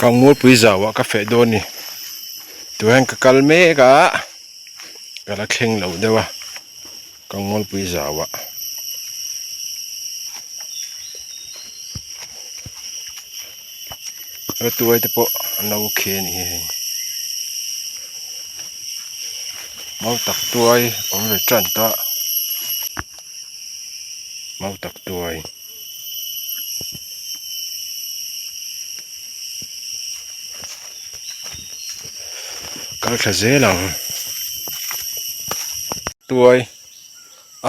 Kangmurpui zauah ka feh dawn ni tûrah hian ka kal mek a ka la thleng lo deuh a Kangmurpui zauah. Ratuai te pawh an lo khi a nih hi hei mau tak tuai awm ve tan ta mau tak tuai. Kal tha zel ang tuai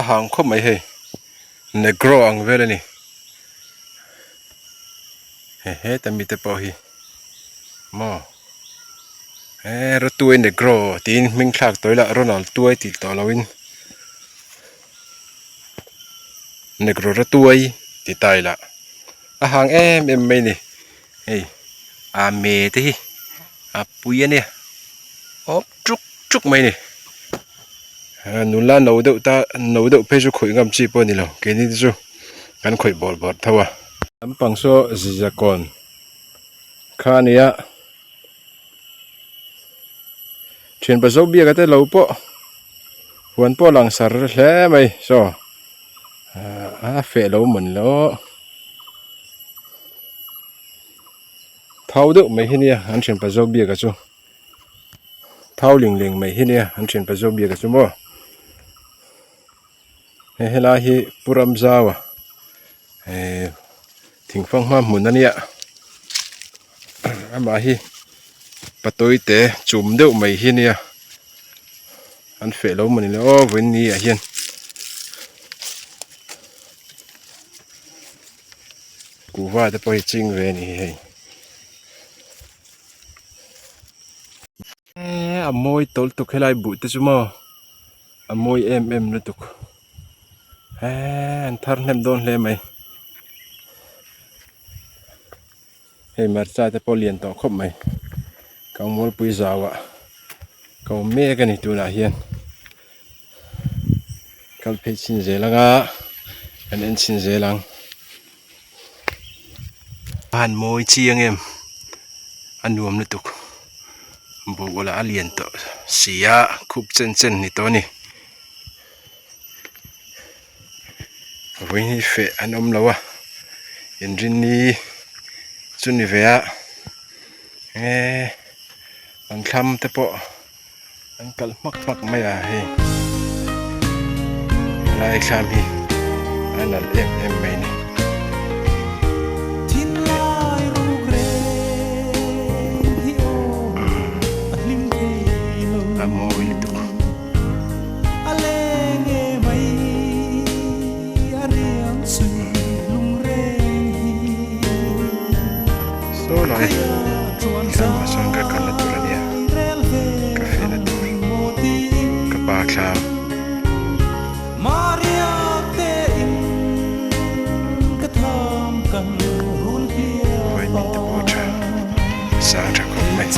a hang khawp mai hei negro ang vel a ni he heta mite pawh hi maw he rawtuai negro tiin hming thlak tawh ila Ronald tuai tih tawh loin. Negro ratuai ti ta ila a hang em em mai a ni hei a me te hi a pui a nia awp tuk tuk mai a ni nula no deuh ta no deuh phei chu khawih ngam chi pawh a ni lo keini te chu kan khawih bawrh bawrh tho a. Lampang saw zizakawn kha a nia. Thianpa zo biak te lo pawh huan pawh a lang sar hle mai saw a feh lo mawn lo thau deuh mai hi nia an thianpa zo biak a chu thau ling leng mai hi nia an thianpa zo biak a chu maw he helai hi pu Ramzau a eh thingfanghma hmun a nia amah hi patawi te chum deuh mai hi nia an feh lo mawni le aw vawiin ni ah hian kuhva te pawh hi ching ve a ni hi hei eee a mawi tawlh tuk helai buh te chu maw. A mawi em em lutuk eee an thar hnem dawn hle mai hei hmarcha te pawh lian tawh khawp mai kangmualpui zauah ka awm mek a ni tunah hian kal phei chhin zel anga kan en chhin zel ang. A han mawi chiang em a nuam lutuk buh lah a lian tawh si a khup chen chen ni tawh a ni vawiin hi feh an awm lo a inrinni chu ni ve a eee an thlam te pawh. An kalh hmak hmak mai a hei helai thlam hi a nalh em em mai a ni. A mawi lutuk. Saw lai thlamah sawn ka kalna tur a nia ka fehna tur ka pa thlam. Vawimit te pawh tha sang tha khawp mai.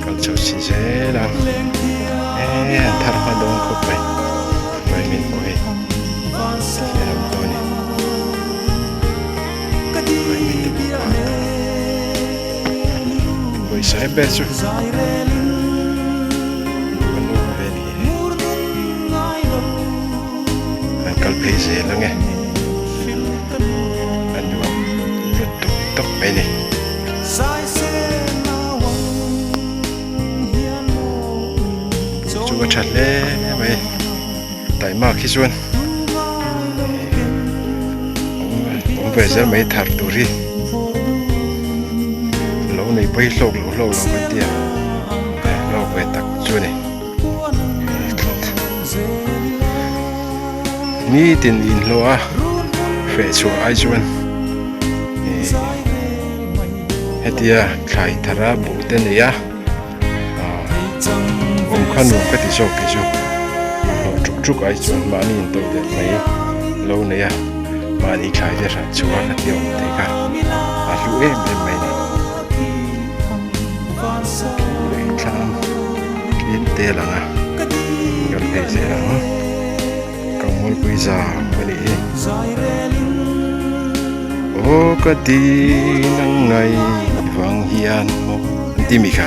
Kal chho chhin zel ang eee an thar hma dawn khawp mai vawimit pawh hei tihian a awm tawh a ni vawimit te pawh a par tawh pawisa em ber chu ka nu ve ni hi hei an kal phei zel ang e a nuam lutuk tawp mai a ni. Chu a tha hle mai taima khi chuan awm ve zel mai thar tur hi lo nei pawi hlawk loh hlawk lo kan tia hlawk ve tak chu a ni nitin inhlawh a feh chhuah ai chuan. Hetia thlai thara buh te nei a aah awm kha nuam ka ti zawk kei chu inhlawh tuk tuk ai chuan mahni in tawh der mai lo nei a mahni thlai te hrat chhuah a ti awm thei kha a hlu em em mai a ni lei thlam tlem te a lang a kan phei zel ang ka mualpui zam a nih hi. Aw ka din ang ngai vang hian maw an ti mi kha.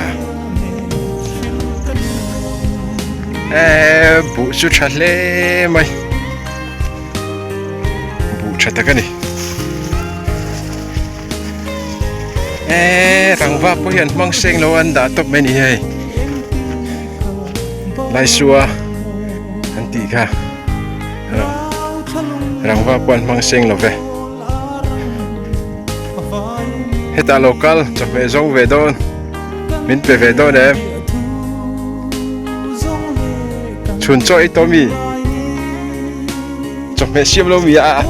Eee buh chu tha hle mai buh tha tak a ni. Eee rangva pawh hi an hmang seng lo a an dah tawp mai a ni hei Laisua an tih kha rangva pawh an hmang seng lo ve hetah lo kal chawhmeh zawng ve dawn min pe ve dawn em chhun chaw ei tawh mi. Chawhmeh siam lo mi a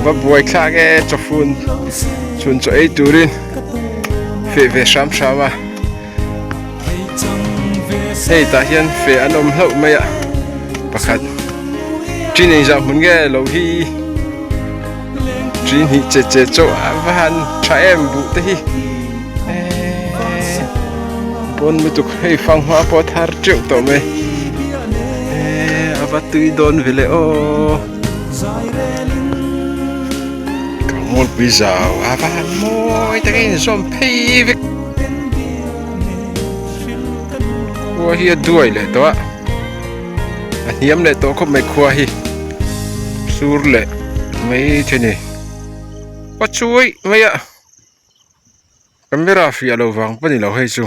va buai thlak e chawfun chhun chaw ei turin feh ve hram hram a hei tah hian feh an awm hlauh mai a pakhat ṭin engzah hmun nge lo hi ṭin hnih che che chaw a va han tha em buh te hi eeee pawn lutuk hei fanghma pawh a thar teuh tawh mai eeee a va tui dawn ve le aw ka ngawlpui zau a va han mawi tak a inzawm phei vek khua hi a duai leh tawh a a hniam leh tawh khawp mai khua hi sur leh mai the ni a chuai mai a. Camera fiah loh vang pawh a ni lo hei chu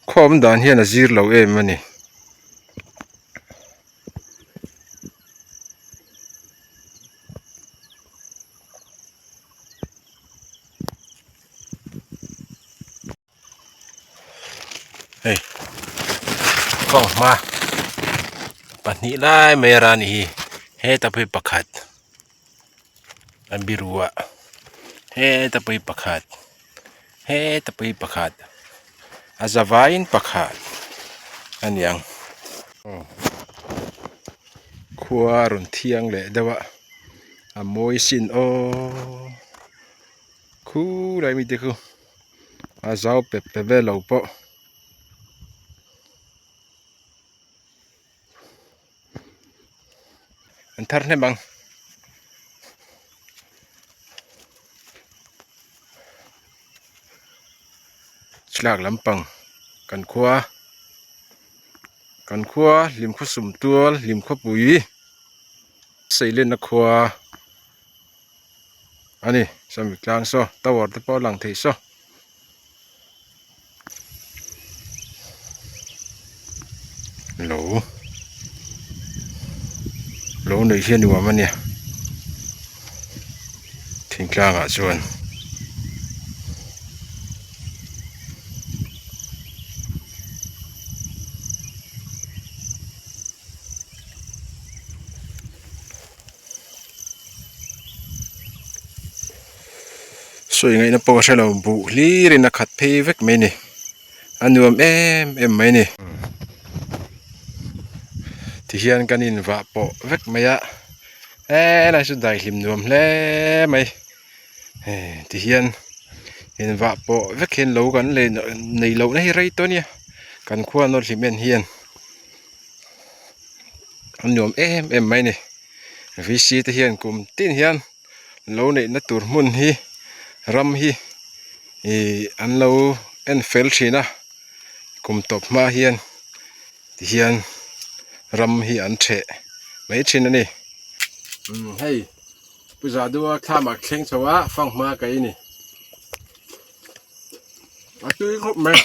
khaw awm dan hian a zir lo em a ni. Hei kawnghma pahnih lai mai a rah a nih hi heta phei pakhat a biru a heta phei pakhat heta phei pakhat a za vaiin pakhat a ni ang khua a rawn thiang leh deuh a a mawi sin aw khulai mite khu. A zau pep pep vel lo pawh an thar hnem ang thlalak lampang kan khua kan khua hlimkhaw sum tual hlimkhawpui seilenna khua. A ni sawmi tlang saw tower te pawh a lang thei saw. Lo lo neih hi a nuam a nia thingtlangah chuan. Sawi ngaihna pawh ka hre lo buh hlir in a khat phei vek mai a ni a nuam em em mai a ni tihian kan in vah pawh vek mai a helai chu daihlim nuam hle mai hei tihian in vah pawh vek hian lo kan nei loh na hi rei tawh a nia kan khua nawr hlim en hian. A nuam em em mai a ni v c te hian kum tin hian lo neihna tur hmun hi ram hi ihh an lo en fel thin a kum tawp hma hian tihian ram hi an theh mai thin a ni umm hei pu zadua thlam ah thleng chho a fanghma ka ei a ni a tui khawp mai.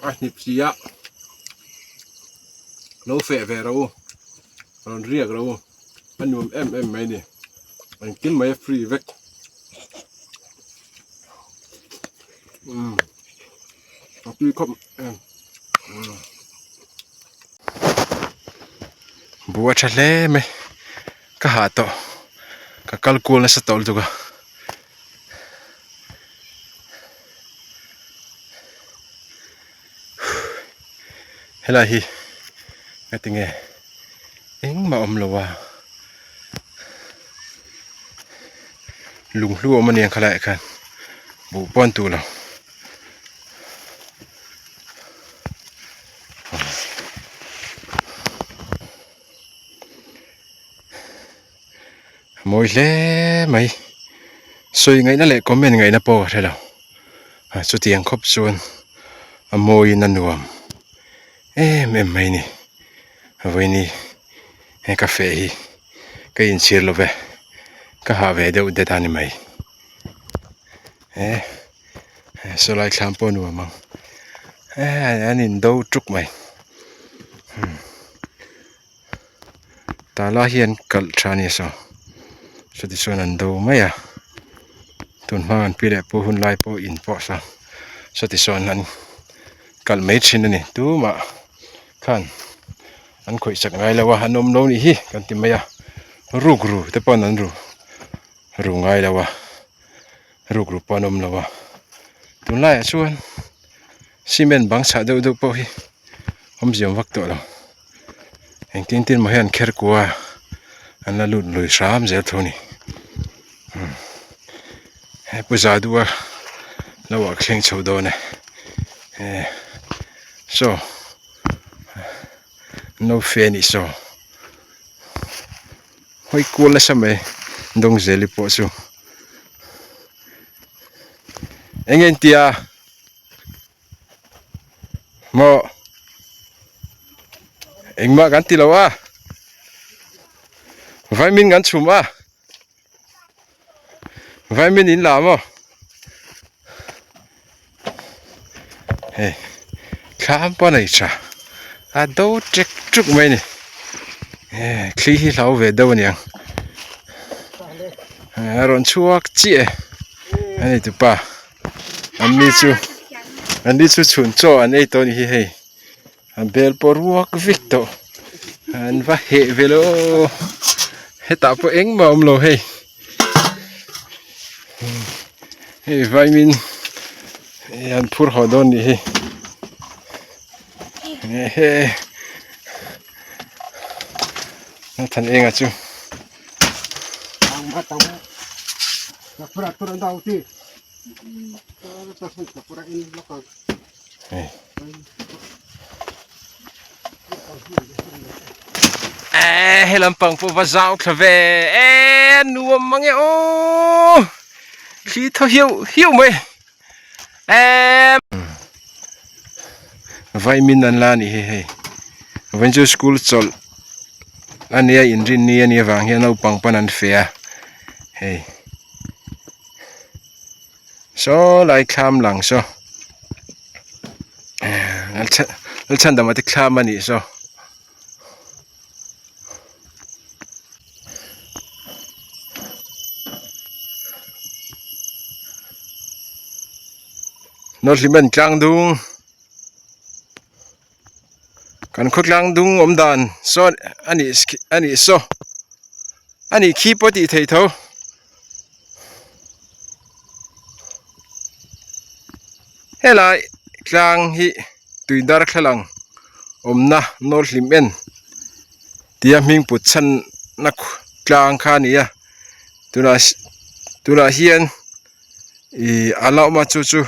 A hnip si a lo feh ve rawh u rawn riak rawh u a nuam em em mai a ni engkim mai a free vek umm a tui khawp em buh a tha hle mai ka hah tawh ka kal kual nasa tawh lutuk a. Helai hi ngatinge engmah awm lo a lunghlu a awm aniang khalaiah khan buh pawh an tuh lo. A mawi hle mai sawi ngaihna leh comment ngaihna pawh ka hre lo a chutiang khawp chuan a mawiin a nuam em em mai a ni vawiini he ka feh hi ka inchhir lo ve ka hah ve deuh det a ni mai he saw lai thlam pawh a nuam ang an in do tuk mai. Tah lai hian kalh tha a ni saw chuti chuan an do mai a tun hma an pi leh pu hun lai pawh in pawh saw chuti chuan an kalh mai thin a ni tumah khan an khawih chak ngai lo a an awm lo nih hi kan ti mai a ruk ru te pawh an ru ru ngai lo a ruk ru pawh an awm lo a tunlaiah chuan cement bang chhah deuh deuh pawh hi awmzia awm vak tawh lo. Engtin tin maw hian kher kua an la lut lui hram zel tho a ni he pu za duh a lo ah thleng chho dawn e eh saw an lo fe a nih saw hawi kual nasa mai Dawngzeli pawh chu eng entia. Maw engmah kan ti lo a vaimin kan chhum a vaimin in la maw hei thlam pawh a nei tha a do ṭek ṭuk mai a ni thli hi hlau ve deuh a niang a rawn chhuak chiah e a ni tupa. An ni chu an ni chu chhun chaw an ei tawh a ni hi hei a bel pawh ruak vek tawh an va heh vel aw hetah pawh engmah a awm lo hei hei vaimin an phur haw dawn a nih hi ehe than enga chu. He lampang pawh va zau thla ve e nuam mang e aw thli thaw hiau hiau mai em vaimin an la a nih hi hei vawiin chu school chawlh a nia inrinni a nih avang hian naupang pawn an feh a hei. Saw lai thlam lang saw Lalchhandama te thlam a nih saw. Nawrhlimen tlang dung kan khawtlang dung awm dan saw a nih a nih saw a nih khi pawh tih theih tho. Helai tlang hi tui darthlalang awmna nawrhlim en tia hming put chhanna tlang kha a ni a tunah tunah hian ih a la awm a chu chu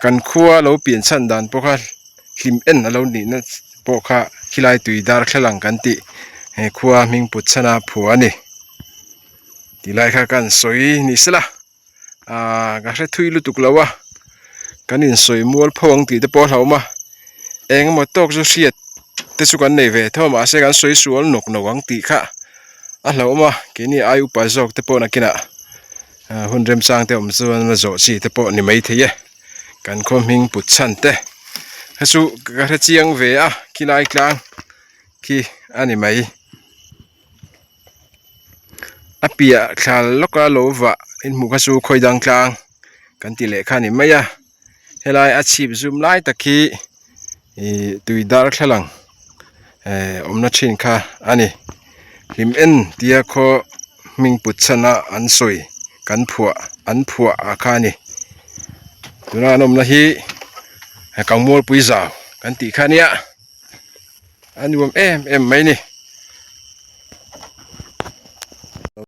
kan khua lo pian chhan dan pawh kha hlim en a lo nihna pawh kha khilai tui darthlalang kan tih he khua hming put chhana phuah a ni tilai kha kan sawi ni sela ahh ka hre thui lutuk lo a kan insawi mual pho ang tih te pawh a hlauhawm a eng emaw tawk chu hriat te chu kan nei ve tho a mahse kan sawi sual nawk nawk ang tih kha a hlauhawm a keini ai upa zawk te pawh nakinah hun remchang te awm chuan a zawh chi te pawh ni maithei e kan khaw hming put chhan te kha chu ka hre chiang ve a khilai tlang khi a ni mai. A piah thla lawka lo vah in hmuh kha chu khawi dang tlang kan ti leh kha a ni mai a helai a chhip zum lai tak hi ihh tui darthlalang ehh awmna thin kha a ni hlim en tia khaw hming put chhan a an sawi kan phuah an phuah ah kha a ni tuna an awmna hi kangmualpui zau kan tih kha a nia a nuam em em mai a ni.